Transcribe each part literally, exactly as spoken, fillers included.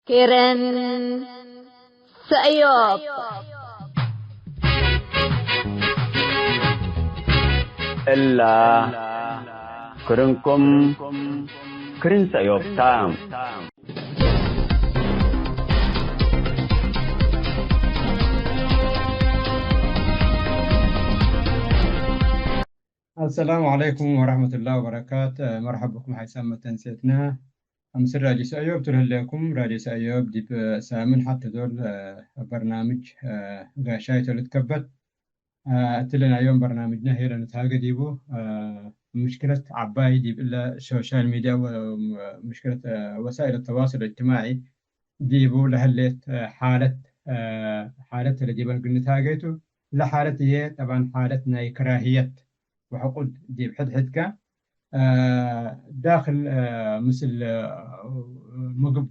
ክርን ሰእዮብ። እላ ክርንኩም ክርን ሰእዮብ ታ። አሰላሙ ዐለይኩም ወረሕመቱላሂ ወበረካት። መርሐብ ብኩም ሐይሳም መተንሴትነ። አምስል ራድዮ ሰእዮብ ቱ ለህሌኩም። ራድዮ ሰእዮብ ዲብ ሳምን ሐቴ ዶል በርናምጅ ጋሻይ ቱ ልትከበት። እትለ ናይ ዮም በርናምጅነ ህዬ ለንትሃጌ ዲቡ ምሽክለት ዐባይ ዲብ እለ ሶሻል ሚድያ ወምሽክለት ወሳኢል ተዋሱል እጅትማዒ ዲቡ ለህሌት ሓለት፣ ሓለት ለዲበ እግል ንትሃጌ ቱ። ለሓለት ህዬ ጠብዐን ሓለት ናይ ከራህየት ወሕቁድ ዲብ ሕድ ሕድከ ዳክል ምስል ምግብ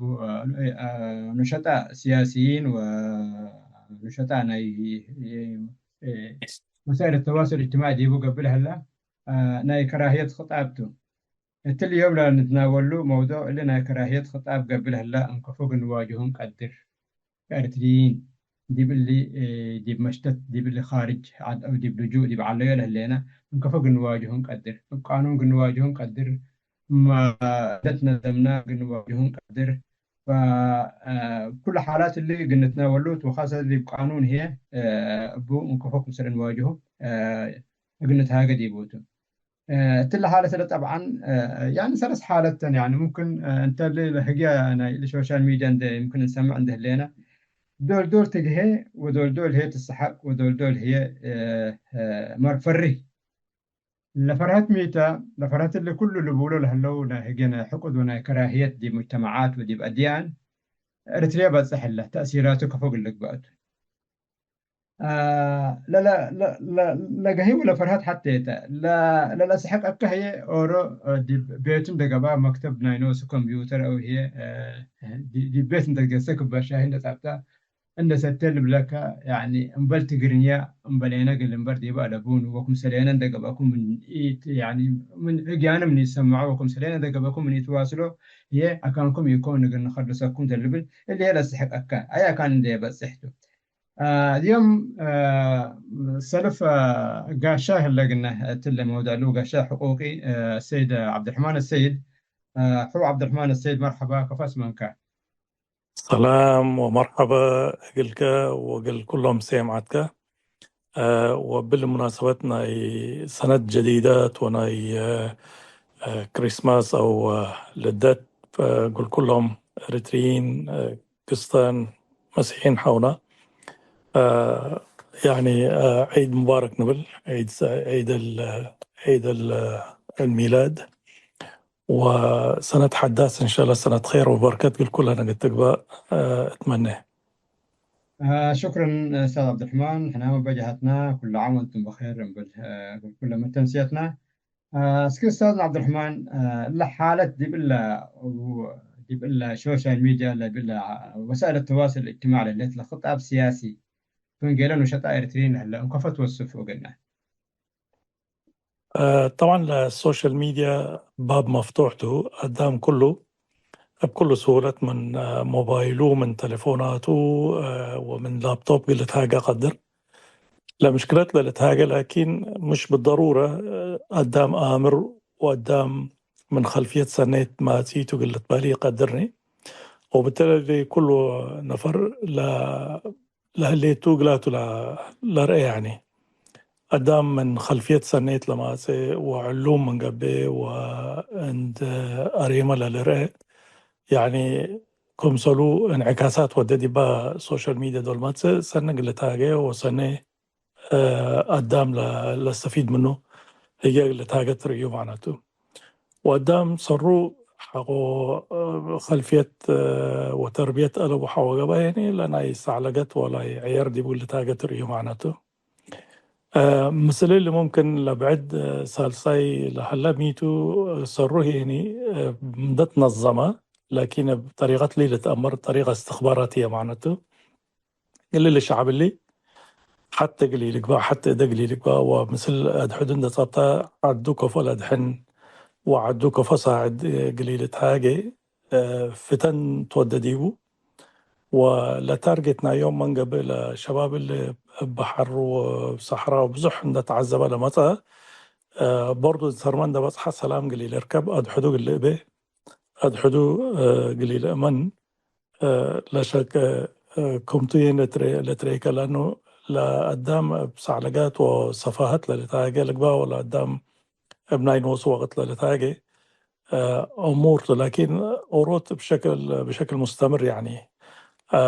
ኑሸጣ ስያስይን ወኑሸጣ ናይ ወሳኢል ተዋሱል እጅትማዒ ዲቡ ገብእ ለህላ ናይ ከራህየት ክጣብ ቱ። እትሊ ዮም ለንትናወሉ መውዱዕ እሊ ናይ ከራህየት ክጣብ ገብእ ለህላ እንከፎ እግል ንዋጅሁ እንቀድር። ከኤርትርይን ዲብ እሊ፣ ዲብ መሽተት፣ ዲብ እሊ ካርጅ ዐድ አው ዲብ ልጁእ ዲብ ዐለዮ ለህሌነ እንከፎ እግል ንዋጅሁ እንቀድር። እብ ቃኑን እግል ንዋጅሁ እንቀድር። መ-፣ ለትነዘምና እግል ንዋጅሁ እንቀድር። ፈ-፣ ኩሉ ሓላት እሊ እግል ንትናወሉ ቱ፣ ወካሰ ዲብ ቃኑን ህዬ እቡ እንከፎ ክምሰል እንዋጅሁ እግል ንትሃጌ ዲቡ ቱ። እትለ ሓለት እለ ጠብዓን፣ ያኒ ሰለስ ሓለት ተን፣ ያኒ ሙምክን እንተ እሊ ለህግየ ናይ እሊ ሶሻል ሚድያ እንዴ ሙምክን እንሰምዕ እንዴ ህሌነ፣ ዶል ዶል ትግሄ ወዶል ዶል ህዬ ትሰሐቅ ወዶል ዶል ህዬ መር-፣ ፈሪህ። ለፈርሀት ሚተ፣ ለፈርሀት እሊ ኩሉ ልቡሎ ለህለው ናይ ህግየ ናይ ሕቁድ ወናይ ከራህየት ዲብ ሙጅተመዓት ወዲብ አድያን ኤረትርየ በጽሕ ህለ፣ ተእሲራቱ ከፎ እግል ልግበእ ቱ። አ፣ ለለ-፣ ለ-፣ ለ-፣ ለገሂ ወለፈርሀት ሐቴ ተ። ለ-፣ ለለአስሕቀከ ህዬ ኦሮ፣ አ፣ ዲብ ቤቱ እንደ ገብአ መክተብ ናይ ኖሱ ኮምፕዩተር አው ህዬ፣ አ፣ ዲ-፣ ዲብ ቤት እንደ ገሰ ክበ ሻሂ እንደ ጸብጠ እንደ ሰቴ ልብለከ፣ ያኒ እምበል ትግርኛ እምበሌነ እግል እንበር ዲበ አለቡኑ ወክምሰሌነ እንደ ገብአኩም ምን ኢት-፣ ያኒ ምን ህግያነ ምን ኢትሰምዖ ወክምሰሌነ እንደ ገብአኩም ምን ኢትዋስሎ ህዬ አካንኩም ኢኮን እግል ንከልሰኩም ተ ልብል እሊ ህዬ ለአስሕቀከ። አይ አካን እንደ በጽሕ ቱ። አ፣ ዮም፣ አ፣ ሰልፍ፣ አ፣ ጋሻ ህለ ግነ እትለ መውደዕሉ ጋሻ ሕቁቂ፣ አ፣ ሰይድ ዐብደርሕማን ሰይድ፣ አ፣ ሑ ዐብደርሕማን ሰይድ መርሐባ፣ ከፎ አስመንከ። ሰላም ወመርሐባ እግልከ ወእግል ኩሎም ሴምዓትከ፣ አ፣ ወብል ሙናሰበት ናይ ሰነት ጀዲደት ወናይ፣ አ፣ አ፣ ክሪስማስ አው፣ አ፣ ልደት፣ አ፣ እግል ኩሎም ኤሪትርይን፣ አ፣ ክስተን መሲሒን ሐውና፣ አ፣ ያኒ፣ አ፣ ዒድ ሙባረክ ንብል፣ ዒድ ሰ-፣ ዒድ ል-፣ ዒድ ል-፣ ሚላድ ወሰነት ሐዳስ እንሻላ ሰነት ኼር ወበርከት እግል ኩለነ እግል ትግባእ፣ አ፣ እትመኔ። አ፣ ሹክረን ኡስታዝ ዐብዱርሕማን፣ ሕናመ በጀሀትና፣ ኩሉ ዓም ወእንቱም በኼር እንብል፣ አ፣ እግል ኩለ መተንስየትና። አ፣ እስኪ ኡስታዝና ዐብዱርሕማን፣ አ፣ እለ ሓለት ዲብ እለ፣ ዲብ እለ ሶሻል ሚድያ፣ ዲብ እለ ወሳእል ተዋሱል እጅትማዕ ለህሌት ለክጣብ ስያሲ፣ ፍንጌለ ኑሸጣ ኤሪትርይን ለህለ፣ እንከፎ ትወስፎ እግልነ። አ፣ ጠብዓን ለሶሻል ሚድያ ባብ መፍቱሕ ቱ፣ አዳም ኩሉ እብ ኩሉ ስሁለት ምን፣ አ፣ ሞባይሉ፣ ምን ተሌፎናቱ፣ አ፣ ወምን ላፕቶፕ እግል ልትሃጌ ቀድር። ለምሽክለት ለልትሃጌ ላኪን፣ ምሽ ብደሩረ፣ አ፣ አዳም አምር ወአዳም ምን ከልፍየት ሰኔት ማጽኢቱ እግል ልትበህል ኢቀድርኒ። ወብተለሊ ኩሉ ነፈር ለ-፣ ለህሌቱ እግላቱ ለ-፣ ለርኤ፣ ያኒ አዳም ምን ከልፍየት ሰኔት ለማጽእ ወዕሉም ምን ገብእ ወእንደ አሬመ ለልርኤ፣ ያኒ ክምሰሉ እንዕካሳት ወደ ዲባ ሶሻል ሚድያ ዶል መጽእ ሰኒ እግል ልትሃጌ ወሰኒ እ፣ አዳም ለ-፣ ለስተፊድ ምኑ ህዬ ልትሃጌ ትርእዩ ማዕነቱ። ወአዳም ሰሩ ሐቆ፣ እ፣ ከልፍየት፣ እ፣ ወተርብየት አለቡ ሐወ ገብአ፣ ያኒ ለናይ ሰዕለገት ወላይ ዕየር ዲቡ ልትሃጌ ትርእዩ ማዕነቱ። እ፣ ምስል እሊ ሙምክን ለብዕድ፣ እ፣ ሳልሳይ ለሀለ ሚቱ፣ እ፣ ሰሩ ህዬ፣ ያኒ፣ እ፣ ምደት ነዘመ፣ ላኪን እብ ጠሪቀት ሊ ልትአመር ጠሪቀ እስትኽባራት ህዬ ማዕነቱ። እሊ ለሸዐብ እሊ ሐቴ እግል ኢልግባእ፣ ሐቴ እደ እግል ኢልግባእ ወምስል አድሕዱ እንዴ ጸብጠ ዐዱ ከፎ ለአድሕን ወዐዱ ከፎ ሳዕድ እግል ኢልትሃጌ፣ እ፣ ፍተን ትወዴ ዲቡ። ወለታርጌት ናዮም መን ገብእ ለሸባብ እሊ እብ በሐር ወእብ ሰሐራ ወብዙሕ እንደ ተዐዘበ ለመጸ፣ እ፣ በርዱ እንሰርመ እንደ በጽሐ ሰላም እግል ኢልርከብ አድሕዱ እግል ልእቤ፣ አድሕዱ፣ እ፣ እግል ኢልእመን፣ እ፣ ለሸቀ፣ እ፣ ክምቱ የን ለትሬ-፣ ለትሬከ ለአኑ ለአዳም እብ ሰዕለጋት ወሰፋሀት ለልትሃጌ ልግበእ ወለአዳም እብ ናይ ኖሱ ወቅት ለልትሃጌ፣ እ፣ እሙር ቱ፣ ላኪን ኦሮት ብሸክል፣ ብሸክል ሙስተምር፣ ያኒ፣ እ፣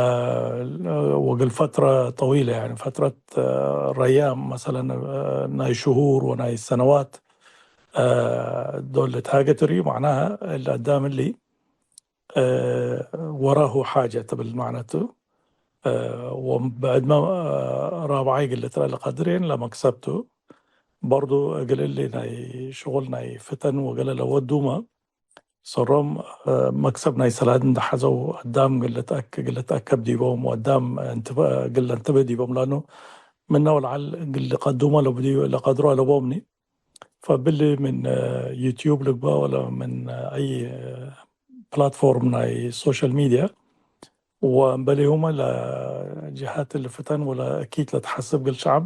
ወእግል ፈትረ ጠዊለ፣ ያኒ፣ ፈትረት፣ እ፣ ረያም፣ መሰለን፣ እ፣ ናይ ሽሁር ወናይ ሰነዋት፣ እ፣ ዶል ልትሃጌ ትርእዩ፣ መዕናሀ፣ እሊ አዳም እሊ፣ እ፣ ወራሁ ሓጀ ትብል፣ መዕነቱ፣ እ፣ ወብዕድመ፣ እ፣ ራብዓይ እግል ልትረአ ለቀድር የን ለመክሰብ ቱ። በርዱ እግል እሊ ናይ ሽቁል ናይ ፍተን ወገሌ ለወዱመ፣ ሰሮም፣ እ፣ መክሰብ ናይ ሰላዲ እንደ ሐዘው አዳም እግል ልትአክ-፣ እግል ልትአከብ ዲቦም ወአዳም እንትበ-፣ እግል ለንትበህ ዲቦም፣ ለአኑ ምነ ወለዐል እግል ልቀዱመ ለቡ-፣ ለቀድሮ አለቦምኒ። ፈብሊ ምን፣ እ፣ ዩትዩብ ልግበእ ወለ ምን፣ እ፣ አይ፣ እ፣ ፕላትፎርም ናይ ሶሻል ሚድያ ወእምበሌሁመ ለጅሃት ልፍተን ወለ እኪት ለትሐስብ እግል ሸዐብ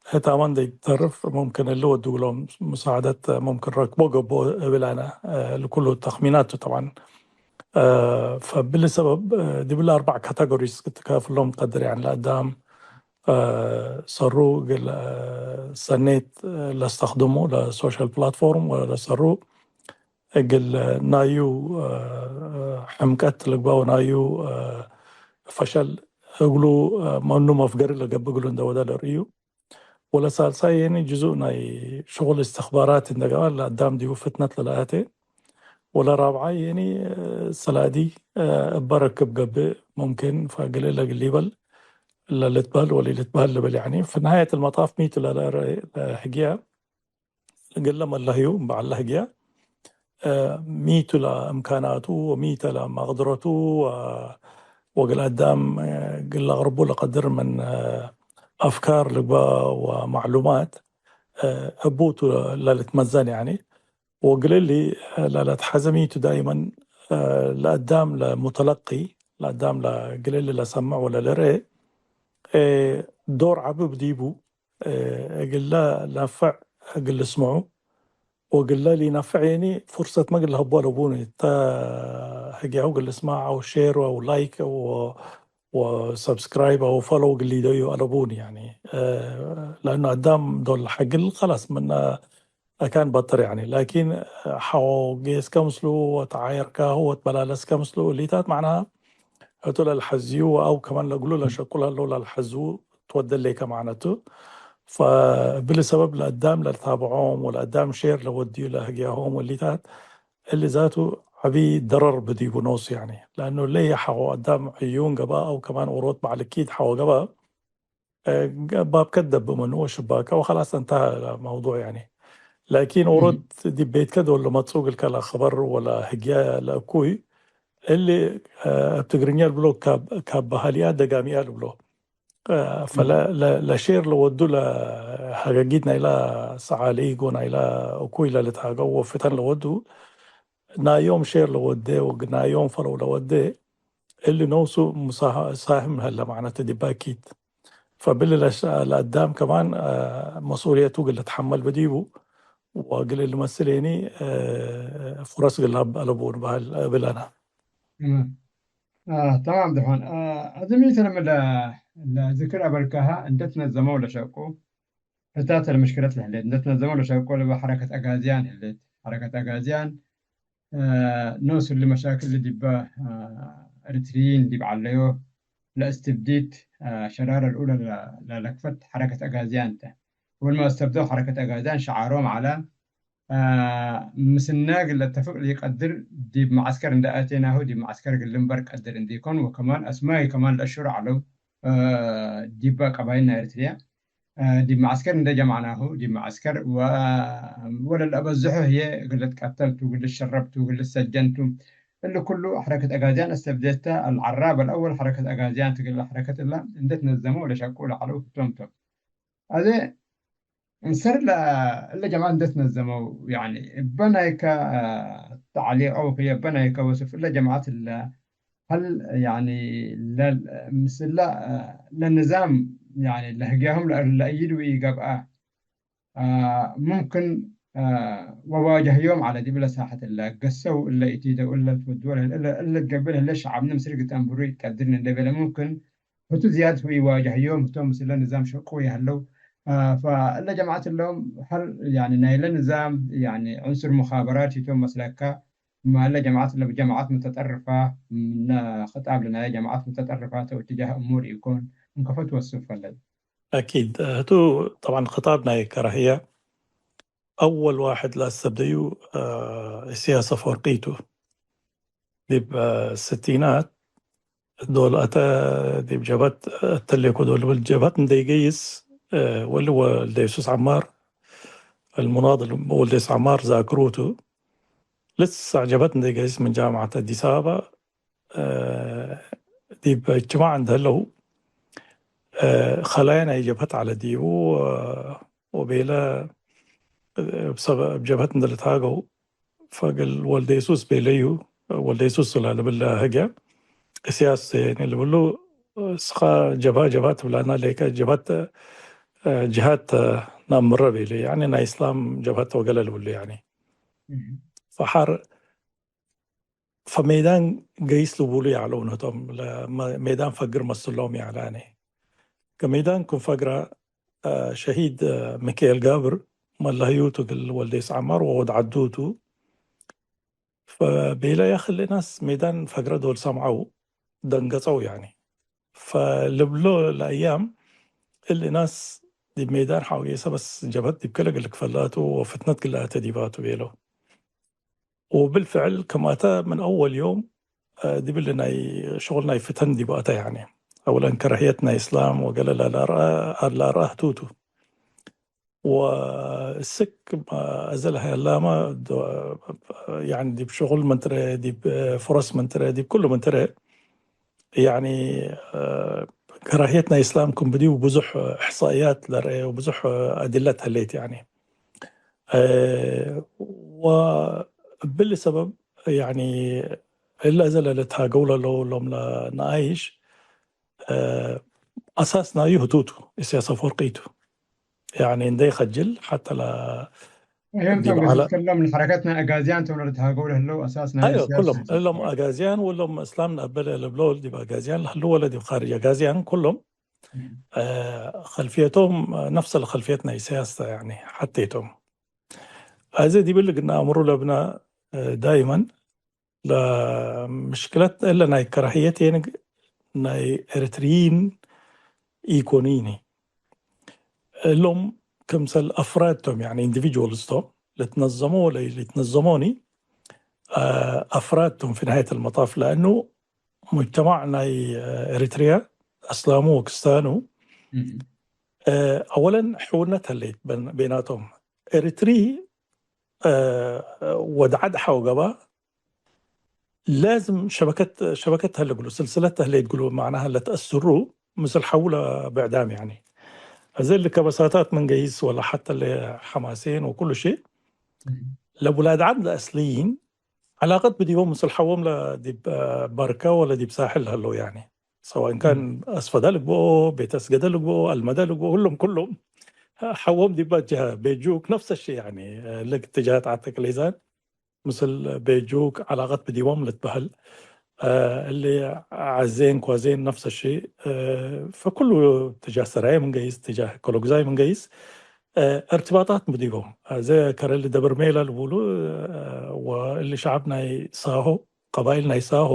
ህታመ እንዴ ተርፍ ሙምክን እሊ ወዱ እግሎም ሙሳዕደት ሙምክን ረክቦ ገብኦ እብል አነ፣ እ፣ ለኩሉ ተክሚናቱ ጠብዓን። እ፣ ፈብሊ ሰበብ፣ እ፣ ዲብለ አርበዕ ካተጎሪስ ክትከፍሎም ትቀድር፣ ያኒ ለአዳም፣ እ፣ ሰሩ እግል፣ እ፣ ሰኔት፣ እ፣ ለስተክድሙ ለሶሻል ፕላትፎርም ወለሰሩ እግል ናዩ፣ እ፣ ሕምቀት ልግበእ ወናዩ፣ እ፣ ፈሸል እግሉ፣ እ፣ መኑ መፍገሪ ለገብእ እግሉ እንደ ወደ ለርእዩ። ወለሳልሳይ የኒ ጅዙእ ናይ ሽቁል እስትኽባራት እንደ ገብአ ለአዳም ዲቡ ፍትነት ለለአቴ። ወለራብዓይ የኒ፣ እ፣ ሰላዲ፣ እ፣ እበ ረክብ ገብእ ሙምክን ፈግሌ ለግል ይበል ለልትበህል ወለኢልትበህል ልብል። ያኒ፣ ፊ ነሃየት ልመጣፍ ሚቱ ለለ-፣ ለህግየ እግለ መለህዩ እምበዐል ለህግየ፣ እ፣ ሚቱ ለእምካናቱ ወሚተ ለመቅድረቱ ወ-፣ ወእግል አዳም፣ እ፣ እግል ለአቅርቡ ለቀድር ምን፣ እ፣ አፍካር ልግበእ ወመዕሉማት፣ እ፣ እቡ ቱ ለልትመዘን። ያኒ፣ ወእግል እሊ ለለትሐዘ ሚቱ ዳይመን፣ እ፣ ለአዳም ለሙተለቂ፣ ለአዳም ለእግል እሊ ለሰምዕ ወለልርኤ፣ እ፣ ዶር ዐቢ ብዲቡ፣ እ፣ እግለ ለነፍዕ እግል ልስምዑ፣ ወእግለ ሊነፍዕ የኒ ፍርሰት መ እግል ለሀቦ አለቡኒ። እተ ህግያሁ እግል ልስማዕ አው ሼር አው ላይክ አው ወሰብስክራይብ አው ፎሎው እግል ሊደዩ አለቡኒ። ያኒ፣ እ፣ ለአኑ አዳም ዶል ሐግል ከላስ ምነ አካን በጥር፣ ያኒ፣ ላኪን ሐው ጌስከ ምስሉ ወተዓየርካሁ ወትበላለስከ ምስሉ እሊታት፣ መዕናሃ፣ ህቱ ለልሐዝዩ ወአው ከማን ለእግሉ ለሸቁል ሀለው ለልሐዝዉ ትወደሌከ መዕነቱ። ፈእብሊ ሰበብ ለአዳም ለልታብዖም ወለአዳም ሼር ለወድዩ ለህግያሆም ወሊታት እሊ ዛቱ ዐቢ ደረር ብዲቡ ኖሱ፣ ያኒ፣ ለአኑ ለየ ሐቆ አዳም ዕዩን ገብአ አው ከማን ኦሮት በዕል እኪት ሐቆ ገብአ፣ እ፣ ባብከ ትደብእ ምኑ ወሽባከ ወኸላስ እንተሀ መውዱዕ፣ ያኒ። ላኪን ኦሮት ዲብ ቤትከ ዶል ለመጽኡ እግልከ ለክበር ወለህግየ ለእኩይ፣ እሊ፣ እ፣ እብ ትግርኛ ልብሎ ካብ፣ ካብ በሃልያ ደጋሚያ ልብሎ። እ፣ ፈለ-፣ ለ-፣ ለሼር ለወዱ ለሀገጊት ናይላ ሰዓሊግ ወናይላ እኩይ ለልትሃገው ወፍተን ለወዱ፣ ናዮም ሼር ለወዴ ወናዮም ፈለው ለወዴ፣ እሊ ኖሱ ሙሳህ-፣ ሳህም ሀለ፣ መዕነተ ዲብ አኪድ። ፈብሊ ለሽ-፣ ለአዳም ከማን፣ አ፣ መስኡልየቱ እግል ልትሐመል ብዲቡ ወእግል ልመስል የኒ፣ አ፣ ፍረስ እግል ለሀብ አለቡ ንበህል እብል አነ። አ፣ ተማም ድሖን። አ፣ አዜ ሚ ተ ለመ ለ-፣ ለዝክር አበልካሃ እንደ ትነዘመው ለሸቁ፣ ህታተ ለምሽክለት ለህሌት፣ እንደ ትነዘመው ለሸቁ ለበ ሐረከት አጋዝያን ህሌት። ሐረከት አጋዝያን፣ አ፣ ኖስ እሊ መሻክል ዲበ፣ አ፣ ኤሪትርይን ዲብ ዐለዮ ለእስትብዲድ፣ አ፣ ሸራር አልኡለ ለ-፣ ለለክፈት ሐረከት አጋዝያን ተ። ወልመ አስተብደው ሐረከት አጋዝያን ሸዓሮም ዐለ፣ አ፣ ምስልነ እግል ለአተፍቅ ለኢቀድር፣ ዲብ መዐስከር እንደ አቴናሁ፣ ዲብ መዐስከር እግል ልንበር ቀድር እንዲኮን፣ ወከማን አስማይ ከማን ለአሽሩ ዐለው፣ አ፣ ዲበ ቀባይል ናይ ኤሪትርያ፣ አ፣ ዲብ መዐስከር እንደ ጀምዐናሁ፣ ዲብ መዐስከር ወ-፣ ወለለአበዝሑ ህዬ እግል ልትቀተል ቱ፣ እግል ልሸረብ ቱ፣ እግል ልሰጀን ቱ። እሊ ኩሉ ሐረከት አጋዝያን አስተብዴተ። አልዐራብ አልአወል ሐረከት አጋዝያን ትግል ሐረከት እላ እንደ ትነዘመው ለሸቁ ለዐለው ህቶም ቶም። አዜ እንሰር ለ-፣ እለ ጀምዐት እንደ ትነዘመው፣ ያኒ፣ እበ ናይከ፣ አ፣ ተዕሊቅ አው እበ ናይከ ወስፍ እለ ጀምዐት እለ ሀል፣ ያኒ፣ ለ-፣ ምስለ፣ ለንዛም፣ ያኒ፣ ለህግያሆም ለእር-፣ ለእይድ ወኢገብአ፣ አ፣ ሙምክን፣ አ፣ ወዋጀህዮም ዐለ ዲብለ ሳሐት እለ ገሰው እለ ኢቲደው እለ ትወድወ ለህለ እለ፣ እለ ትገብእ ለህለ ሸዐብነ ምስል ግተንብሩ ኢትቀድርን እንዴ ቤለ፣ ሙምክን ህቱ ዝያድ ህዩ ኢዋጀህዮም ህቶም ምስለ ንዛም ሸቁ ይሀለው። አ፣ ፈእለ ጀማዐት እሎም ሀል፣ ያኒ፣ ናይለ ንዛም፣ ያኒ፣ ዕንሱር ሙኻበራት ሂቶም መስለከ፣ እለ ጀማዐት ለጀማዐት ሙተጠርፋ፣ ምነ ክጣብ ለናየ ጀማዐት ሙተጠርፋ ተው እትጃህ እሙር ኢኮን፣ እንከፈ ትወስፍ ፈለግ። አኪድ፣ ህቱ ጠብዓን ክጣብ ናይ ከራህየ አወል ዋሕድ ለአሰብደዩ፣ አ፣ ኢሰያስ አፈወርቂ ቱ። ዲብ፣ አ፣ ስቲናት ዶል አተ ዲብ ጀብሀት አተሌኮ ዶል ልብል ጀብሀት እንዴ ገይስ፣ አ፣ ወሊ ወልደ የሱስ ዐማር፣ አልሙናድል ወልደ የሱስ ዐማር ዛክሩቱ። ልሳዕ ጀብሀት እንዴ ገይስ ምን ጃምዐት አዲስ አበባ፣ አ፣ ዲብ እጅትማዕ እንደ ህለው፣ አ፣ ከላየ ናይ ጀብሀት ዐለ ዲቡ፣ አ፣ ወቤለ፣ አ፣ እብ ሰበብ ጀብሀት እንደ ልትሃገው፣ ፈግል ወልደ የሱስ ቤለዩ፣ ወልደ የሱስ ለልብል ህግየ፣ እስያስ ዜኒ ልብሉ፣ እስኻ ጀብሀ፣ ጀብሀ ትብላና ሌከ፣ ጀብሀት፣ አ፣ ጅሃት ነአምረ ቤለ፣ ያኒ ናይ እስላም ጀብሀት ወገለ ልብሉ፣ ያኒ። እህ። ፈሐር ፈሜዳን ገይስ ልቡሉ ይዐለው ነቶም፣ ለመ-፣ ሜዳን ፈግር መስሎም ይዐላኔ። ከሜዳን ክም ፈግረ፣ አ፣ ሸሂድ፣ አ፣ ሚካኤል ጋብር መለህዩቱ እግል ወልዴስ ዐማር ወወድ ዐዱቱ። ፈቤለ፣ ያክ እሊ ናስ ሜዳን ፈግረ ዶል ሰምዐው ደንገጸው፣ ያኒ። ፈልብሎ ለአያም እሊ ናስ ዲብ ሜዳን ሐውጌሰ በስ ጀብሀት ዲብ ክለ እግል ልክፈል ቱ ወፍትነት ግለ አተ ዲባቱ ቤለው። ወብልፍዕል ክም አተ ምን አወል ዮም፣ አ፣ ዲብ እሊ ናይ ሸቁል ናይ ፍተን ዲብ አተ፣ ያኒ፣ አውለን ከረህየት ናይ እስላም ወገለ ለለአርአ-፣ ለአርአህ ቱ ቱ። ወእስክ፣ አ፣ አዘ ለሀይ አላመ ዶ-፣ ያኒ፣ ዲብ ሸቁል ምን ትረ፣ ዲብ ፍረስ ምን ትረ፣ ዲብ ኩሉ ምን ትረ፣ ያኒ፣ አ፣ ከራህየት ናይ እስላም ክም ብዲቡ ብዙሕ እሕሳእያት ለርአ ወብዙሕ አድለት ህሌት፣ ያኒ። አ፣ ወእብሊ ሰበብ፣ ያኒ፣ እለ አዘ ለልትሃገው ለለው እሎም ለነኣይሽ፣ አ፣ አሳስ ናዩ ህቱ ቱ፣ ኢሰያስ አፈወርቂ ቱ። ያኒ፣ እንዴ ከጅል ሐተ ለ-፣ እህም ዲብ ቶም ዐለ-፣ ገሰስ ክሎም ለሐረከት ናይ አጋዝያን ቶም ለልትሃገው ለህለው አሳስ ናይ አዮ፣ ሲያስ-፣ ኩሎም እሎም አጋዝያን ወሎም እስላም ነአበለ ለብሎ ዲብ አጋዝያን ለህሉ ወለ ዲብ ካርጅ አጋዝያን ኩሎም፣ እም። አ፣ ከልፍየቶም ነፍሰ ለከልፍየት ናይ ሲያስ ተ፣ ያኒ፣ ሐቴቶም። አዜ ዲብል ግና አምሩ ለብነ፣ አ፣ ዳይመን ለምሽክለት እለ ናይ ከራህየት የንግ ናይ ኤሪትሪይን ኢኮኒኒ። እሎም ክምሰል አፍራድ ቶም፣ ያኒ ኢንዲቪጁዋልስ ቶም፣ ልትነዘሞ ወለ ልትነዘሞኒ፣ አ፣ አፍራድ ቶም ፊ ነሃየት አልመጣፍ፣ ለአኑ ሙጅተማዕ ናይ፣ አ፣ ኤሪትሪያ፣ አስላሙ ወክስታኑ፣ እም። አ፣ አወለን ሕውነት ሀሌት በን-፣ ቤናቶም። ኤሪትሪ፣ አ፣ ወድ ዐድ ሐው ገባ፣ ላዝም ሸበከት፣ ሸበከት ተህለ እግሉ፣ ስልስለት ተህሌት እግሉ፣ መዕናሀ ለተአስሩ ምስል ሐው ለብዕዳም፣ ያኒ። አዜ እሊ ከበሳታት ምን ገይስ ወላ ሐተ እሊ ሐማሴን ወኩሉ ሺ፣ እም። ለውላድ ዐድ ለአስልይን ዐላቀት ብዲቦም ምስል ሐዎም ለዲብ በርከ ወለ ዲብ ሳሕል ለህለው፣ ያኒ። ሰዋእን ካን እም። አስፈደ ልግብኦ፣ ቤት አስገደ ልግብኦ፣ አልመደ ልግብኦ፣ ሁሉም ኩሉም ሐዎም ዲባ ጀሀ ቤት ጁክ ነፍሰ ሺ፣ ያኒ። እሊ እትጃሃት ዐተ ክሌዛን ምስል ቤት ጁክ ዐላቀት ብዲቦም ልትበህል፣ አ፣ እሊ ዐዜን ኳዜን ነፍሰ ሺ፣ አ፣ ፈኩሉ ትጃህ ሰራየ ምን ገይስ፣ ትጃህ ከሎግዛይ ምን ገይስ፣ አ፣ እርትባጣት ብዲቦም። አዜ ከረ እሊ ደብር ሜለ ልቡሉ፣ አ፣ ወእሊ ሸዐብ ናይ ሳሆ፣ ቀባይል ናይ ሳሆ፣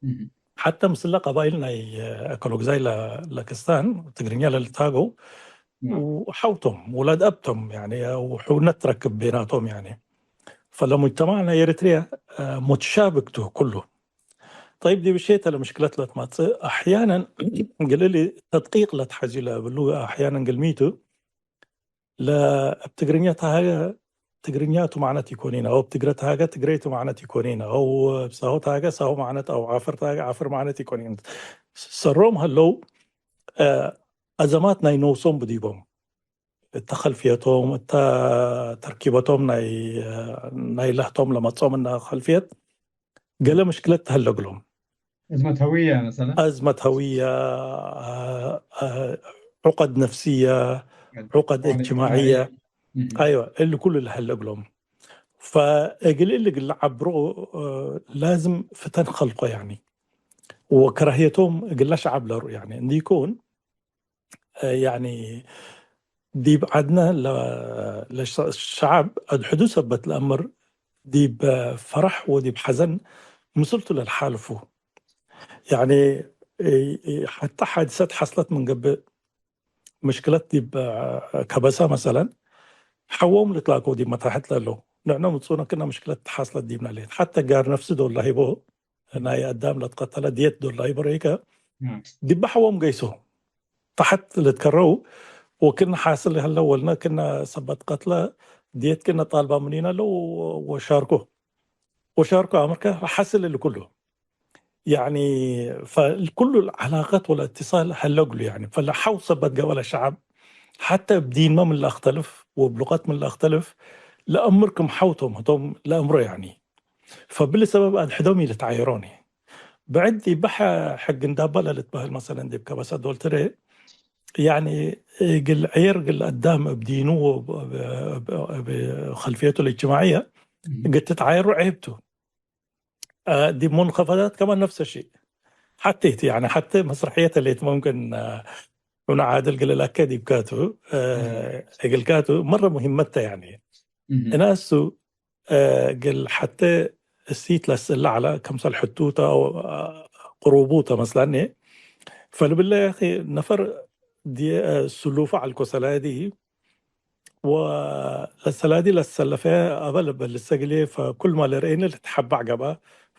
እህ። ሐተ ምስለ ቀባይል ናይ፣ አ፣ ከሎግዛይ ለ-፣ ለክስታን ትግርኛ ለልትሃገው፣ እም። ወሐውቶም፣ ውላድ አብቶም፣ ያኒ፣ ወሕውነት ትረክብ ቤናቶም፣ ያኒ። ፈለሙጅተማዕ ናይ ኤሪትሪያ፣ አ፣ ሙትሻብክ ቱ ኩሉ። ጠይብ፣ ዲብ ሼተ ለምሽክለት ለትመጽእ፣ አሕያነን እግል እሊ ተድቂቅ ለትሐዝዩ ለብሉ፣ አሕያነን እግል ሚቱ፣ ለእብ ትግርኛ ተሃገ፣ ትግርኛ ቱ መዕነት ኢኮኒን፣ አው እብ ትግረ ተሃገ፣ ትግሬ ቱ መዕነት ኢኮኒን፣ አው እብ ሳሆ ተሃገ፣ ሳሆ መዕነት፣ አው ዓፈር ተሃገ፣ ዓፈር መዕነት ኢኮኒን። ሰሮም ሀለው፣ አ፣ አዘማት ናይ ኖሶም ብዲቦም። እተ ከልፍየቶም፣ እተ ተርኪበቶም ናይ፣ ናይ ለህቶም ለመጽኦ ምነ ከልፍየት ገሌ ምሽክለት ተህለ እግሎም። أزمة هوية مثلًا؟ أزمة هوية، آه، آه، عقد نفسية، عقد عقد اجتماعية. اجتماعية. مهم. أيوة، اللي كل اللي هلق لهم. فقل اللي قل عبرو، آه، لازم فتن خلقه يعني. وكراهيتهم قل شعب لرو يعني. عندي يكون يعني ዲብ ዐድነ ለ-፣ ለሸ-፣ ሸዐብ አድሕዱ ሰበት ለአምር፣ ዲብ ፈረሕ ወዲብ ሐዘን ምስልቱ ለልሓልፉ። ያኒ ሐተ ሓድሰት ሐስለት ምን ገብእ፣ ምሽክለት ዲብ ከበሰ መሰለን፣ ሐዎም ልትላከው ዲብ መታሕት ለለው። ንዕነ ምጹነ ክነ ምሽክለት ሐስለት ዲብነ ሌት። ሐተ ጋር ነፍሲ ዶል ለህይቦ ናይ አዳም ለትቀተለ ድየት ዶል ለህይቦ ረይከ፣ እም። ዲበ ሐዎም ገይሶ። ተሐት ልትከረው ወክነ ሓስል ሀለ ወልነ ክነ ሰበት ቀትለ ድየት ክነ ጣልባ ምኒነ ለው ወሻርኮ። ወሻርኮ አምርከ ሓስል እሊ ኩሉ። ያኒ ፈኩሉ ለዐላቀት ወለእትሳል ሀለ እግሉ። ያኒ ፈለሐው ሰበት ገበለ ሸዐብ ሐተ እብ ዲንመ ምን ለአክተልፍ ወእብ ሉቀት ምን ለአክተልፍ ለአምር ክም ሐው ቶም ህቶም ለአምሮ ያኒ። ፈብሊ ሰበብ አድሕዶም ኢልትዓየሮኒ። ብዕድ ዲበ ሕግ እንዳበ ለልትበህል መሰለን ዲብ ከበሰ ዶል ትሬ፣ ያኒ እግል ዔር እግል አዳም እብ ዲኑ ወእብ፣ እብ፣ እብ፣ እብ ከልፍየቱ ልእጅትማዕየ እም። እግል ትትዓየሩ ዔብ ቱ። አ፣ ዲብ ሙንከፈዳት ከማን ነፍሰ ሺእ። ሐቴት፣ ያኒ ሐቴ መስረሕየት ህሌት ሙምክን፣ አ፣ ሑነ ዓድል ግለ ላከ ዲብካቱ፣ አ፣ እም። እግልካቱ መረ ሙሂመት ተ፣ ያኒ እም። እናሱ እግል ሐቴ እሲት ለስእለ ዐለ፣ ከምሰል ሕቱተ አው ቅሩቡተ መስለኒ። ፈልብለ ያኺ ነፈር ዲ-፣ ስሉፈ ዐልኮ ሰላዲ ወለሰላዲ ለሰለፈ አበ ልብል ልሰግሌ፣ ፈኩልመ ለርኤኒ ልትሐባዕ ገብአ፣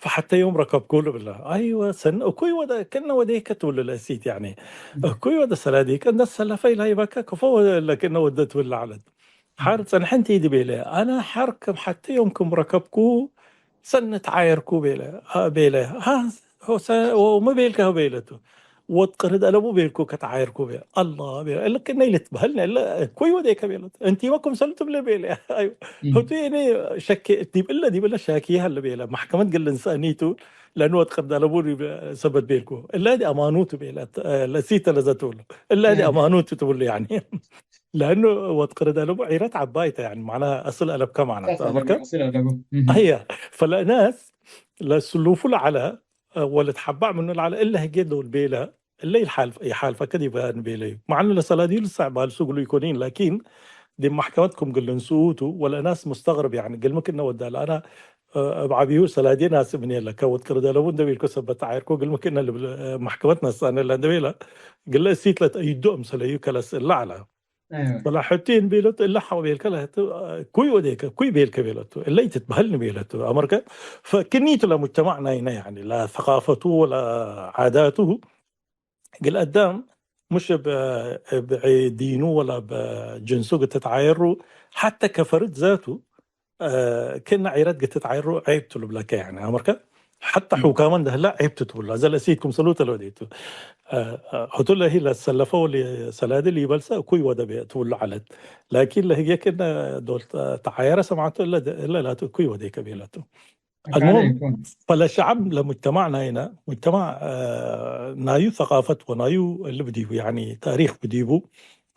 ፈሐቴ ዮም ረከብኩ ልብለ። አይወ ሰን እኩይ ወደ፣ ክእነ ወዴከ ትብሉ ለእሲት፣ ያኒ እኩይ ወደ ሰላዲከ እንደ ሰለፈ ኢላይበከ ክፎ ለክእነ ወደ ትብለ ዐለት። ሐር ጽንሐ እንተ ኢዲ ቤለ። አነ ሐር ክም ሐቴ ዮም ክም ረከብኩ ሰኒ ተዓየርኩ ቤለ፣ አ፣ ቤለ። ሀ፣ ሆሰ፣ ወሚ ቤልከ ቤለቱ። ወድ ቅርድ አለቡ ቤልኩ ከተዓየርኩ ቤለ። አላ ቤለ። እለ ክእነ ኢልትበህልነ፣ እለ እኩይ ወዴከ ቤለቱ። እንቲመ ክምሰሉ ትብለ ቤለ። አዩ። እም። ህቱ እኔ ሸኬ፣ ዲብ እለ፣ ዲብ እለ ሻኪ ሀለ ቤለ። መሕከመት ግል እንሰአኒቱ፣ ለእኑ ወድ ቅርድ አለቡ ዲብ ሰበት ቤልኩ። እለ ዲ አማኑቱ ቤለ። ለሲተ ለዘ ትብሉ። እለ ዲ እም። አማኑቱ ትብሉ ያኒ። ለአኑ ወድ ቅርድ አለቡ ዒረት ዐባይ ተ፣ ያኒ፣ ማዕናሃ አስል አለብከ ማዕናት አስል አለቡ፣ አመርከ? አስል አለቡ። እህ። አየ፣ ፈለእናስ ለስሉፉ ለዐለ ወልትሐባዕ ምኑ ለዐለ እለ ህጌ ዶል ቤለ፣ እለ ይልሓልፍ-፣ ይሓልፈከ ዲበ ንቤለዩ። መዓኑ ለሰላዲዩ ልሰዕ ባልሱ እግሉ ኢኮኒን፣ ላኪን ዲብ መሕከመት ክም ግል ንስኡቱ ወለእናስ ሙስተግርብ፣ ያኒ፣ ግልሚ ክእነ ወዳ ለአና፣ እ፣ እብ ዐቢሁ ሰላዲየ ናስእ ምን የለከ፣ ወድ ቅርድ አለቡ እንደ ቤልኮ ሰበት ተዓየርኮ፣ ግልሚ ክእነ ልብል፣ እ፣ መሕከመት ነስአነ እለ እንደ ቤለ፣ ግለ እሲት ለትአይዶ እምሰለዩ ከለስእለ ዐለ። አዎ። ወላ ሕቱ እንቤለቱ እለ ሐቆ ቤልከ ለህቱ፣ ኩይ ወዴከ፣ ኩይ ቤልከ ቤለቱ፣ እለ ኢትትበህልኒ ቤለቱ። አመርከ ፈክኒቱ ለሙጅተማዕ ናይነ፣ ያኒ፣ ለሰቃፈቱ ወለዓዳቱ፣ እግል አዳም ሙሽ እብ፣ እብ ዲኑ ወላ እብ ጅንሱ እግል ትትዓየሩ፣ ሐተ ከፈርድ ዛቱ፣ እ፣ ክእነ ዒረት እግል ትትዓየሩ ዔብ ቱ ልብለከ፣ ያኒ፣ አመርከ ሐተ እም። ሑካመ እንደ ህላ ዔብ ቱ ትብሉ። አዘ ለእሲት ክምሰሉ ተ ለወዴቱ። እ፣ እ፣ ህቱ ለሂ ለሰለፈው ሰላዲ ሊበልሰ እኩይ ወደ ቤ-፣ ትብሉ ዐለት። ላኪን ለህጌ ክእነ ዶል ተ-፣ ተዓየረ ሰማዕቱ እለ ደ-፣ እለ ላቱ እኩይ ወዴከ ቤለቱ። አካለ አልሙሁም፣ ይኩን። ፈለሸዐብ ለሙጅተማዕ ናይነ፣ ሙጅተማዕ፣ እ፣ ናዩ ሰቃፈት ወናዩ እሊ ብዲቡ፣ ያኒ ታሪክ ብዲቡ፣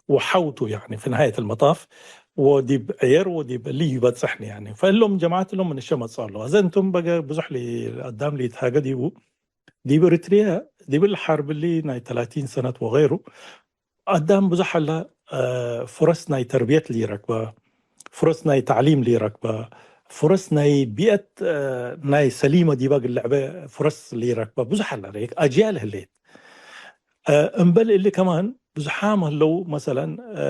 ወሐውቱ፣ ያኒ፣ ፊ ነሃየት አልመጣፍ፣ ወዲብ ዕየር ወዲብ እሊ ይበጽሕኒ፣ ያኒ። ፈእሎም ጀማዐት እሎም ምን እሸ መጽእ አለው። አዘ እንቱም በገ ብዙሕ ሊ-፣ አዳም ሊትሃገ ዲቡ፣ ዲብ ኤሪትርየ፣ ዲብ እሊ ሐርብ እሊ ናይ ተላቲን ሰነት ወገይሩ፣ አዳም ብዙሕ ሀለ፣ እ፣ ፍረስ ናይ ተርብየት ሊረክበ፣ ፍረስ ናይ ተዕሊም ሊረክበ፣ ፍረስ ናይ ቢአት፣ እ፣ ናይ ሰሊመ ዲበ እግል ልዕበ ፍረስ ሊረክበ ብዙሕ ሀለ፣ ሬክ አጅያል ህሌት። እ፣ እምበል እሊ ከማን ብዙሓም ህለው፣ መሰለን፣ እ፣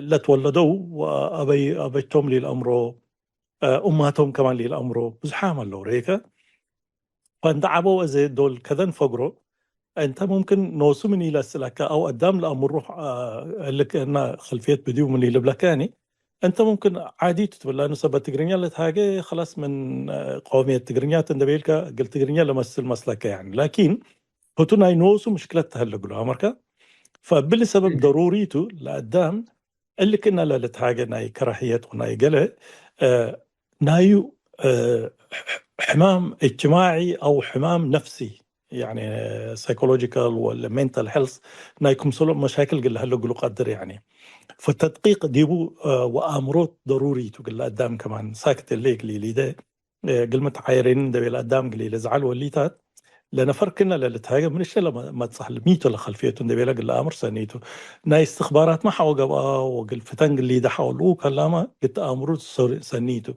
ለትወለደው ወአበይ-፣ አበይቶም ሊልአምሮ፣ እ፣ ኡማቶም ከማን ሊልአምሮ ብዙሓም ህለው፣ ሬከ። ፈእንተ ዐበው አዜ ዶል ከደን ፈግሮ፣ እንተ ሙምክን ኖሱ ምን ኢለስለከ አው አዳም ለአምሩ፣ አ፣ እሊ ክእነ ከልፍየት ብድዩ ምን ኢልብለከ፣ ያኒ፣ እንተ ሙምክን ዓዲ ቱ ትብል፣ ለአኑ ሰበት ትግርኛ ለትሃጌ፣ ከላስ ምን፣ አ፣ ቀውምየት ትግርኛ ቱ እንደ ቤልከ፣ እግል ትግርኛ ለመስል መስለከ፣ ያኒ። ላኪን፣ ህቱ ናይ ኖሱ ምሽክለት ተህለ እግሉ፣ አመርከ? ፈእብሊ ሰብብ እም። ደሩሪ ቱ ለአዳም እሊ ክእነ ለልትሃገ ናይ ከራህየት ወናይ ገሌ፣ እ፣ ናዩ፣ እ፣ ሕማም እጅትማዒ አው ሕማም ነፍሲ፣ ያኒ ሳይኮሎጂካል ወለ ሜንታል ሄልስ ናይ ክምሰሎም መሻክል እግል ለሀለ እግሉ ቀድር ያኒ። ፈተድቂቅ ዲቡ፣ አ፣ ወአእምሮ ደሩሪ ቱ እግል አዳም ከማን ሳክት እለ እግል ሊደ፣ አ፣ እግል መትዓየሬን እንደ ቤለ አዳም እግል ለዝዓል ወሊታት ለነፈር ክነ ለልትሃገ ምን እሸ ለመጽሐል ሚቱ ለኸልፍየቱ እንደ ቤለ እግል ለአምር ሰኒቱ። ናይ እስትኽባራትመ ሐወ ገብአ ወእግል ፍተን እግል ሊደ ሐወ ልኡ ከላመ ግት አእምሩ ሰ-፣ ሰኒቱ።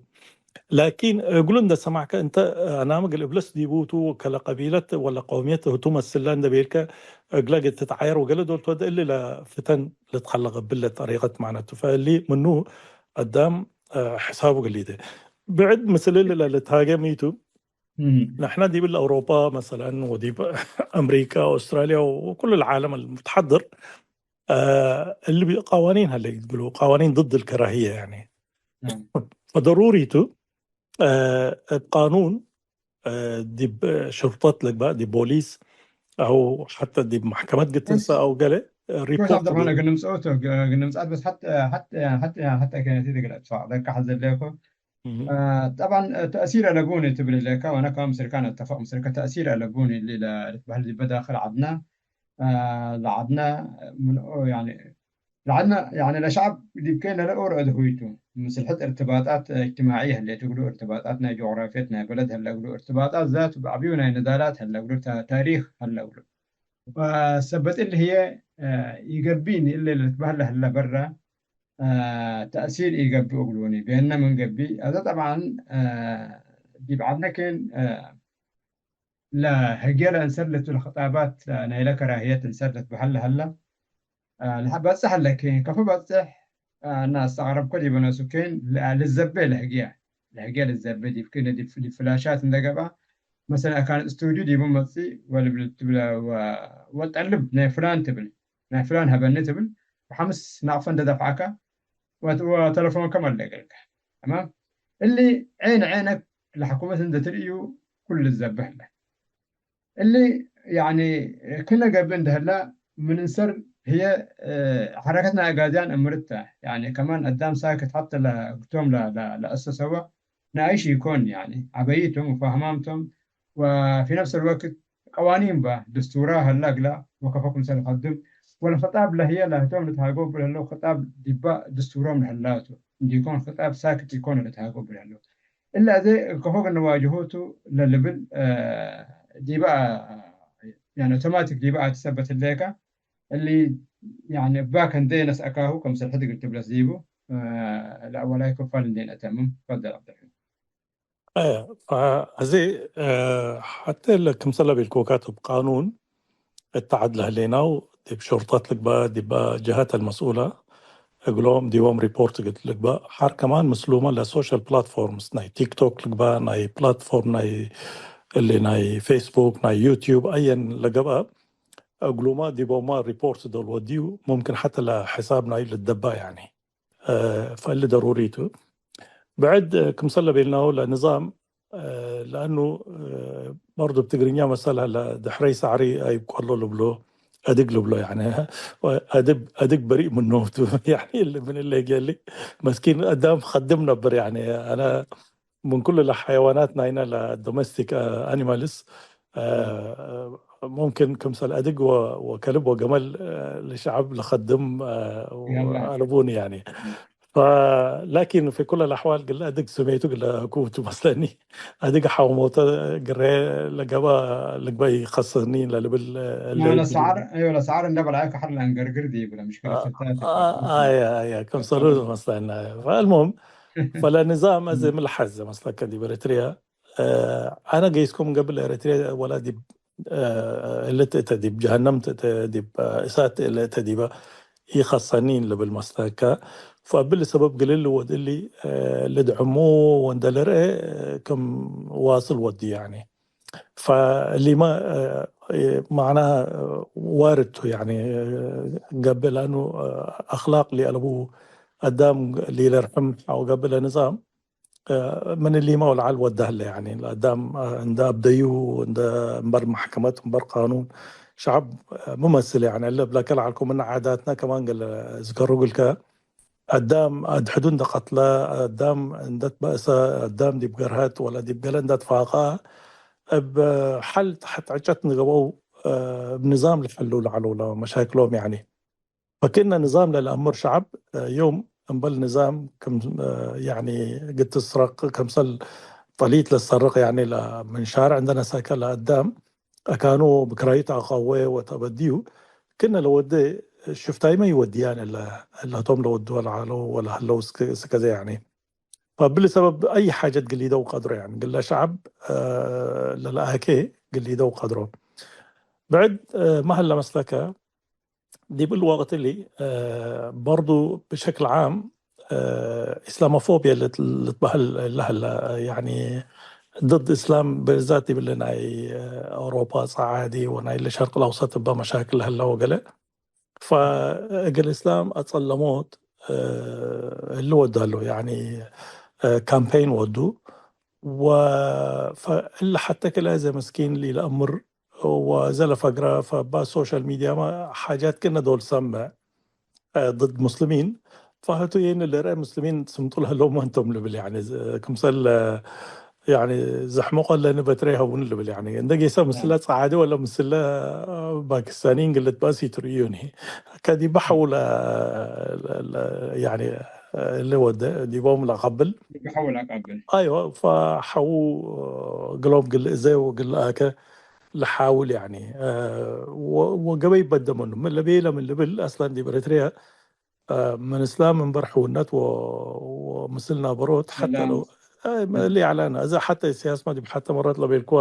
ላኪን እግሉ እንደ ሰማዕከ እንተ አናመ እግል እብለስ ዲቡ ቱ ከለ ቀቢለት ወለ ቀውምየት ህቱ መስለ እንደ ቤልከ እግለ እግል ትትዓየር ወገሌ ዶል ትወደ እሊ ለፍተን ልትከለቅ እብለ ጠሪቀት ማነቱ። ፈእሊ ምኑ አዳም፣ አ፣ ሕሳቡ እግል ሊደ። ብዕድ ምስል እሊ ለልትሃገ ሚቱ እም። ነሕነ ዲብ አውሮፓ መሰለን ወዲብ አምሪካ፣ አውስትራልያ ወኩሉ ለዓለም አልሙትሐድር፣ አ፣ እሊ ቃዋኒን ሀለ ኢትብሉ፣ ቃዋኒን ضد الكراهية ያኒ። እም። ፈደሩሪ ቱ፣ አ፣ እብ ቃኑን፣ አ፣ ዲብ ሽርጠት ለግባእ፣ ዲብ ቦሊስ አው ሐተ ዲብ መሕከመት ግትንሰ እስ። አው ገሌ ሹፍ ሪፖርት ዓብደርሕማን፣ ዲብ እግል ንምጽኦ ቱ፣ እግል ንምጽአት በስ ሐት-፣ ሐት-፣ ሐት-፣ ሐት ከነቲ እግል አትፋቅደከ ሐዘ ለኮ። እህ። አ፣ ጠብዓን ተእሲር አለቡኒ ትብል እሌከ፣ ወአነ ከማን ምስልከ ነተፈቅ ምስልከ ተእሲር አለቡኒ እሊ ለልትበህል ዲበ ዳክል ዐድነ፣ አ፣ ለዐድነ ምንኦ ያኒ ለዐድነ፣ ያኒ ለሸዐብ ዲብ ኬን ለለኦሮ እት ሁይቱ፣ ምስል ሕድ እርትባጣት እጅትማዒ ህሌት እግሉ፣ እርትባጣት ናይ ጆግራፍየት ናይ በለድ ህለ እግሉ፣ እርትባጣት ዛቱ በዐቢዩ ናይ ንዳላት ህለ እግሉ፣ ታ-፣ ታሪክ ህለ እግሉ። ወሰበት እሊ ህዬ፣ አ፣ ኢገብኢኒ እሊ ልትበህል ለህለ በረ፣ አ፣ ተእሲር ኢገብእ እግሉኒ ቤነ ምን ገብእ። አዜ ጠብዓን፣ አ፣ ዲብ ዐድነ ኬን፣ አ፣ ለህግየ ለእንሰር ለቱ ለክጣባት፣ አ፣ ናይለ ከራህየት እንሰር ልትበሀል ለሀለ፣ አ፣ ለሐ-፣ በጽሕ ለኬን፣ ከፎ በጽሕ፣ አ፣ እና አስተቅረብኮ ዲበ ነሱ ኬን ለ-፣ ልዘቤ ለህግየ፣ ለህግየ ልዘቤ ዲብ ኬን ዲብ፣ ዲብ ፍላሻት እንደ ገብአ፣ መሰለን አካን ስቱድዩ ዲቡ መጽእ ወልብል ትብለ ወ-፣ ወጠልብ ናይ ፍላን ትብል፣ ናይ ፍላን ሀበኒ ትብል፣ ወሐምስ ናቅፈ እንደ ደፍዐከ ወ-፣ ወተለፎንከ መለገልከ። ተማም? እሊ ዔን ዔነክ ለሕኩመት እንዴ ትርእዩ ኩሉ ልዘብህ ህለ። እሊ፣ ያኒ፣ ክነ ገብእ እንዴ ህለ፣ ምን እንሰር ህዬ፣ እ፣ ሐረከት ናይ አጋዝያን እምርተ። ያኒ፣ ከማን አዳም ሳክት ሐተ ለእግቶም ለ-፣ ለ-፣ ለአሰሰወ ነአይሽ ኢኮን፣ ያኒ፣ ዐበይቶም ወፋህማምቶም፣ ወፊ ነፍስ አልወቅት ቀዋኒን በ፣ ድስቱራ ሀላ እግላ ወከፎ ክምሰል ከድም፣ ወለክጣብ ለህየ ላህቶም ልትሃገው እብ ለህለው ክጣብ ዲባ ድስቱሮም ለህላቱ እንዲኮን ክጣብ ሳክት ኢኮን ልትሃገው እብ ለህለው። እለ አዜ ከፎ እግል ንዋጅሆቱ ለልብል፣ እ፣ ዲባ፣ ያኒ አውቶማቲክ ዲባ አትሰበት ህሌከ፣ እሊ፣ ያኒ፣ እባክ እንዴ ነስአካሁ ክምሰል ሕድ እግል ትብለስ ዲቡ፣ እ፣ ለአወላይ ክፋል እንዴ ነአተምም። ትፈደል ዐብደልረሒም። አየ፣ ፈአዜ፣ እ፣ ሐቴ ለክምሰል ለቤልኮካት እብ ቃኑን እት ዐድ ለህሌናው፣ ዲብ ሾርጠት ልግበእ፣ ዲበ ጀሀት አልመስኡለ እግሎም፣ ዲቦም ሪፖርት እግል ልግበእ፣ ሐር ከማን ምስሉመ ለሶሻል ፕላትፎርምስ፣ ናይ ቲክቶክ ልግበእ፣ ናይ ፕላትፎርም ናይ እሊ ናይ ፌስቡክ፣ ናይ ዩትዩብ፣ አየን ለገብአ እግሉመ ዲቦመ ሪፖርት ዶል ወድዩ፣ ሙምክን ሐተ ለሕሳብ ናይ ልትደበእ ያኒ። እ፣ ፈእሊ ደሩሪ ቱ። ብዕድ፣ እ፣ ክምሰል ለቤልናሁ ለንዛም፣ እ፣ ለአኑ፣ እ፣ በርዱ እብ ትግርኛ መሰል ሀለ፣ ድሕረይ ሳዕሪ አይብቆሎ ልብሎ፣ አድግ ልብሎ፣ ያኒ፣ አድግ፣ አድግ በሪእ ምኖም ቱ። ያኒ፣ እሊ ምን እለ ጌሊ፣ መስኪን አዳም ከድም ነብር፣ ያኒ፣ አነ ምን ኩሉ ለሐይዋናት ናይነ ለዶሜስቲክ፣ አ፣ አኒማልስ፣ አ፣ ሙምክን ክምሰል አድግ ወ-፣ ወከልብ ወገመል፣ አ፣ ለሸዐብ ለከድም፣ አ፣ የላ። አለቡኒ ያኒ። ፈ-፣ ላኪን ፊ ኩለ ለአሕዋል ግለ አድግ ስሜቱ ግለ ህኩ ቱ መስለኒ። አድግ ሐው ሞተ ግሬ ለገባ ልግበይ ከስኒ ለልብል፣ አ፣ ኖ፣ ለልብል ለሰዓር፣ አዮ፣ ለሰዓር እንደ በልዐ ከሐር ለአንገርግር ዲብ ለምሽክለ አ-፣ ፍታት አ-፣ አየ፣ አየ፣ ክምሰሉ መስለና። ፈልሙም፣ ፈለንዛም አዜ ምን ለሐዜ መስለከ ዲብ ኤረትርያ፣ አ፣ አነ ገይስኩም ገብእ ኤረትርያ ወላ ዲብ፣ አ፣ እለ ትእተ ዲብ ጀሀነም ትእተ ዲብ፣ አ፣ እሳት እለ እተ ዲበ ኢከሰኒን ልብል መስለከ። ፈእብሊ ሰበብ ግልል ወድ እሊ፣ አ፣ ልድዕሙ ወእንደ ልርኤ ክም ዋስል ወዲ ያኒ። ፈእሊመ፣ አ፣ መዕናሀ ዋርድ ቱ፣ ያኒ፣ ገብእ ለአኑ፣ አ፣ አክላቅ ለአለቡ አዳም ሊለርሕም አው ገብእ ለንዛም፣ አ፣ ምን እሊመ ወለዐል ወደ ህለ፣ ያኒ፣ ለአዳም፣ አ፣ እንደ አብደዩ፣ እንደ እምበር መሕከመት፣ እምበር ቃኑን፣ ሸዐብ፣ አ፣ ምመስል፣ ያኒ፣ እለ እብለከ ለዐልኩ ምን ዓዳትነ ከማን ገለ እዝከሩ እግልከ፣ አዳም አድሕዱ እንደ ቀትለ፣ አዳም እንደ ትበእሰ፣ አዳም ዲብ ገርሀት ወለ ዲብ ገሌ እንደ ትፋቀ፣ እብ ሐል ተሐት ዕጨት ንገበው፣ እ፣ እብ ንዛም ለሐሉ ለዐለው ለመሻክሎም፣ ያኒ። ፈክእነ ንዛም ለለአምር ሸዐብ፣ እ፣ ዮም እምበል ንዛም ክም፣ እ፣ ያኒ እግል ትስረቅ፣ ክምሰል ጠሊት ለትሰርቅ፣ ያኒ ለ-፣ ምን ሻርዕ እንደ ነሰከ ለአዳም አካኑ ብክራዩ ተአቀዌ ወተአበድዩ፣ ክእነ ለወዴ ሽፍታይመ ይወድያን እለ፣ እለ ህቶም ለወድወ ለዐለው ወለሀለው እስክ-፣ እስከዘ፣ ያኒ። ፈብሊ ሰበብ አይ ሓጀት ግሊደው ቀድሮ፣ ያኒ፣ ግለ ሸዐብ፣ እ፣ ለለአኬ ግሊደው ቀድሮ። ብዕድ፣ እ፣ መህል ለመስለከ፣ ዲብ እሊ ወቅት እሊ፣ እ፣ በርዱ ብሸክል ዓም፣ እ፣ ኢስላሞፎብየ ልት-፣ ልትበህል ለህለ፣ ያኒ፣ ድድ እስላም ብዛት ዲብሊ ናይ፣ እ፣ አውሮፓ ጸዓዲ ወናይለ ሸርቅ ለአውሰጥ እበ መሻክል ለህለ ወገለ። ፈእግል እስላም አጸለሞት፣ እ፣ እሊ ወዳሉ፣ ያኒ፣ እ፣ ካምፔይን ወዱ። ወ-፣ ፈእሊ ሐተ ክለ እዘ ምስኪን ሊለአምር ወዘ ለፈግረ፣ ፈባ ሶሻል ሚድያመ ሓጃት ክእነ ዶል ሰምዕ፣ እ፣ ضد ሙስሊሚን። ፈህቱ ይህን ልርአ ሙስሊሚን ስምጡ ለህለው መንቶም ልብል፣ ያኒ፣ ዝ-፣ ክምሰል፣ እ፣ ያኒ፣ ዘሕምቆ ለኒ በትሬ ሀውን ልብል፣ ያኒ፣ እንደ ጌሰ ምስለ ጸዓዲ ወለ ምስለ፣ እ፣ ፓኪስታኒ እንግልት ባስ ይትርእዩኒ። ከዲበ ሐው ለ-፣ ለ-፣ ለ-፣ ያኒ፣ እሊ ወደ ዲቦም ለአቀብል። ዲበ ሐው ለአቀብል። አይወ፣ ፈሐው እግሎም ግል እዘ ወግል አከ ለሐውል፣ ያኒ፣ እ፣ ወ-፣ ወገበይ በደ ምኑ። ምን ለቤለ ምን ልብል፣ አስለን ዲብ ኤረትርየ፣ እ፣ ምን እስላም እምበር ሕውነት ወ-፣ ወምስል ናበሮት ሐተ ሰላም። ለው፣ አይ፣ እም። እሊ ዐለነ። እዘ ሐተ ሲያስመ ዲብ ሐተ መረት ለቤልክወ፣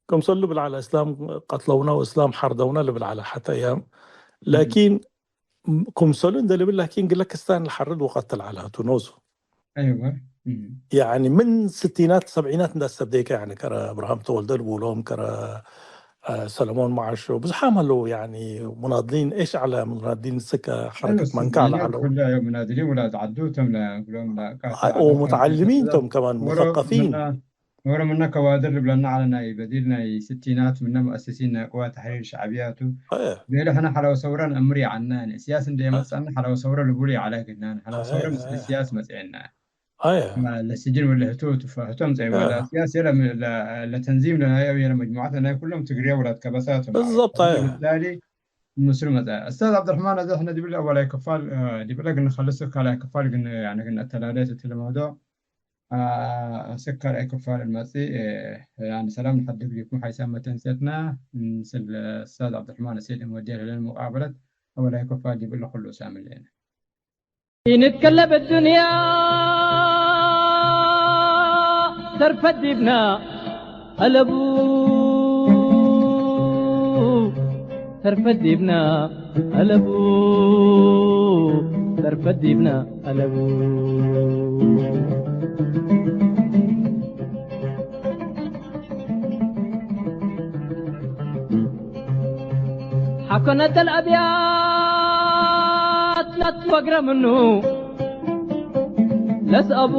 ክምሰሉ ልብል ዐለ፣ እስላም ቀትለውነ ወእስላም ሐርደውነ ልብል ዐለ ሐተ አያም። እም። ላኪን፣ ክምሰሉ እንደ ልብል፣ ላኪን ግለ ክስታን ለሐርድ ወቀትል ዐለ ቱ ኖሱ። አይወ። እም። ያኒ ምን ስቲናት ሰብዒናት እንደ አሰብዴከ፣ ያኒ ከረ እብርሃም ተወልደ ልቡሎም፣ ከረ፣ አ፣ ሰለሞን መዓሾ፣ ብዙሓም ሀለው፣ ያኒ ሙናድሊን፣ ኤሽ ዐለ ሙናድሊን እስከ ሐረከት አይወ፣ መንካ ዐለ ስቲናት ዐለው። ኩለ ሙናድሊን ውላድ ዐዱ ተም ለእግሎም ለቃት አይ፣ ዐለ ወሙተዓልሚን ሐረከት ቶም ከማን ወሮ ሙሰቀፊን። ምነ ወሮ ምነ ከዋድር ልብለነ ዐለ ናይ በዲር ናይ ስቲናት ምነ ሙአስሲን ናይ ቅዋት ተሕሪር ሸዕብያ ቱ። አየ። ቤለ ሕነ ሐላወ ሰውረ ነአምር ይዐልነ፣ ያኒ እስያስ እንዴ አየ። መጽአነ ሐላወ ሰውረ ልቡሉ ይዐለ እግልነ፣ ሐላወ አየ፣ ሰውረ ምስል አየ። እስያስ መጽአነ። አየ። ለስጅን ወለ ህቱ ቱ ፈ-፣ ህቶም ጸይወ አየ። ለእስያስ የለ ለ-፣ ለተንዚም ለናይ አው የለ መጅሙዓት ለናይ ኩሎም ትግርየ ውላድ ከበሳ ቶም ዐለ። ብዞብጥ፣ አየ። ወብታሊ ምስሉ መጽአ። እስታዝ ዐብደርሕማን፣ አዜ ሕነ ዲብለ አወላይ ክፋል፣ እ፣ ዲብለ ግን ኸልስ ካልኣይ ክፋል ግን፣ ያኒ ግን አተላሌት እትለ መውዱዕ። አ፣ አስክ ካልኣይ ክፋል እንመጽእ፣ እ፣ ያኒ ሰላም ንሐድግ ዲኩም ሓይሳም መተንሴትና፣ ምስል እስታዝ ዐብደርሕማን አሰይድ እንወድየ ለህለን ሙቃበለት፣ አወላይ ክፋል ዲብ እሊ ኩሉ ሳምን ሌነ። ኢንትከለብ እዱንያ ተርፈት ዲብና አለቡ። ተርፈት ዲብና አለቡ፣ ተርፈት ዲብና አለቡ። ሐኮ ነተል አብያት ለትፈግረ ምኑ፣ ለሰአቡ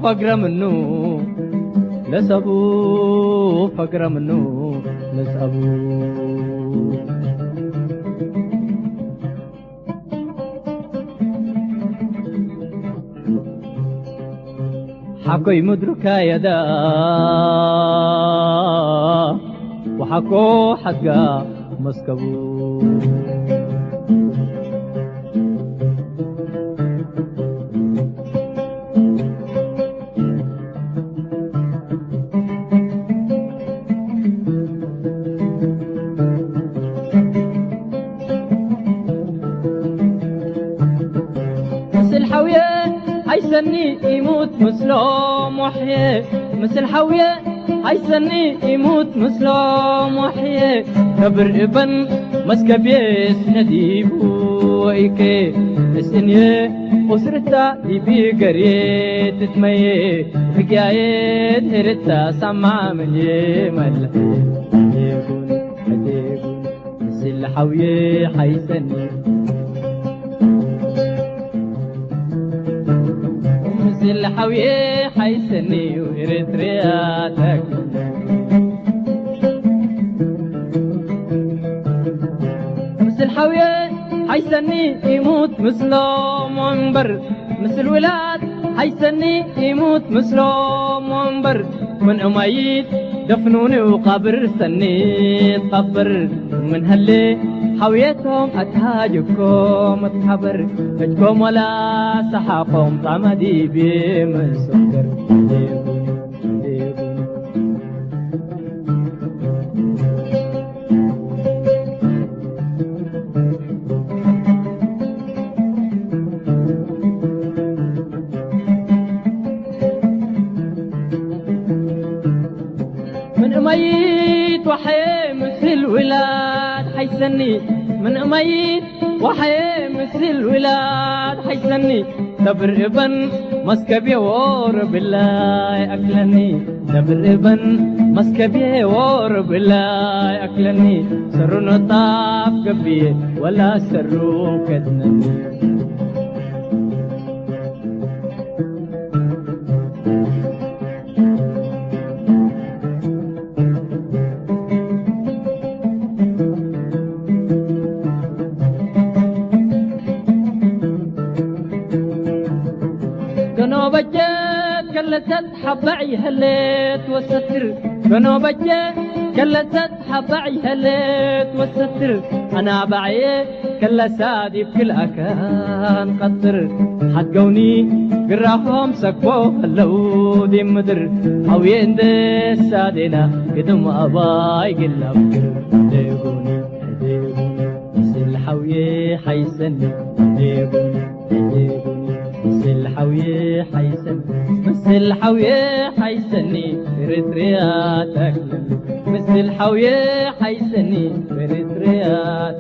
ፈግረ ምኑ፣ ለሰአቡ ፈግረ ምኑ፣ ለሰአቡ። ሐኮይ ምድሩ ካየዳ ወሐኮ ሐድጋ መስከቡ። ምስል ሐውየ ሐይሰኒ ኢሙት ምስሎም ወሕየ፣ ምስል ሐውየ ሐይሰኒ ኢሙት ምስሎም ወሕየ፣ ከብር እበን መስከብየ እስነ ዲቡ ወኢኬ፣ እስእንየ ኡስርታ ዲብ ገርየ ትትመየ፣ ህግያየ ድሕርታ ሳማ ምንየ መልሐ፣ ሐቴጉን ሐቴጉን ምስል ሐውየ ሐይሰኒ። ምስል ሐውየ ሐይሰኒ ወኤረትርያ ተክለ። ምስል ሐውየ ሐይሰኒ ኢሙት ምስሎም ወንበር፣ ምስል ውላድ ሐይሰኒ ኢሙት ምስሎም ወንበር፣ ምን እማይት ደፍኑኒ ወቃብር ሰኒ ትቀብር፣ ምን ህሌ ሐውየቶም አትሃጅኮም እትሐበር፣ እጅኮም ወላ ሰሓቆም ጣመ ዲቤ ምን ሱክር። ምን እመይት ወሐዬ ምስል ውላድ ሐይሰኒ፣ ምን እመይት ወሐዬ ምስል ውላድ ሐይሰኒ፣ ሰብር እበን መስከብየ ዎር ብላይ አክለኒ፣ ሰብር እበን መስከብየ ዎር ብላይ አክለኒ፣ ሰሩ ነጣፍ ገብየ ወላ ሰሩ ከድነኒ። ገኖ በጀት ከለሰት ሐበዕ ይሀሌት ወሰትር፣ ገኖ በጀት ከለሰት ሐበዕ ይሀሌት ወሰትር፣ አናባዕየ ከለሳ ዲብ ክል አካን ቀጥር፣ ሐድገውኒ ግራሆም ሰክቦ ሀለው ዲብ ምድር፣ ሐውዬ እንዴ ሳዴና ግድም አባይ ግላብ ግር፣ ዴቡኒ ዴቡኒ ምስል ሐውዬ ሐይሰኒ፣ ዴቡኒ ዴቡኒ ምስል ሐውዬ ሐይሰኒ፣ ምስል ሐውዬ ሐይሰኒ ኤሪትሪያ ተክለኒ። ምስል ሐውዬ ሐይሰኒ ኤሪትሪያ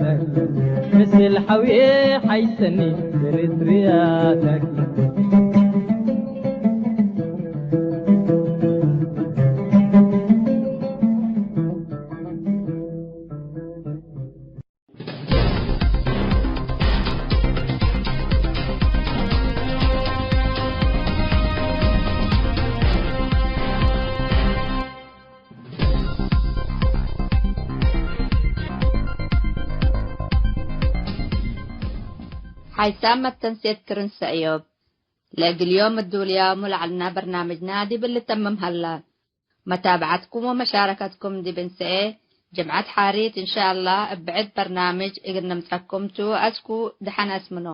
ተክለኒ፣ ምስል ሐውዬ ሐይሰኒ ኤሪትሪያ ተክለኒ። ሓይሳም መተንሴት ክርን ሰእዮብ። ለእግል ዮም እዱልያሙ ለዐልና በርናምጅና ዲብ ልተምም ሀላ። መታብዐትኩም ወመሻረከትኩም ዲብ እንሰኤ ጅምዐት ሓሪት እንሻአላህ እብ ብዕድ በርናምጅ እግል ንምጸኩም ቱ። አስኩ ደሐን አስምኖ።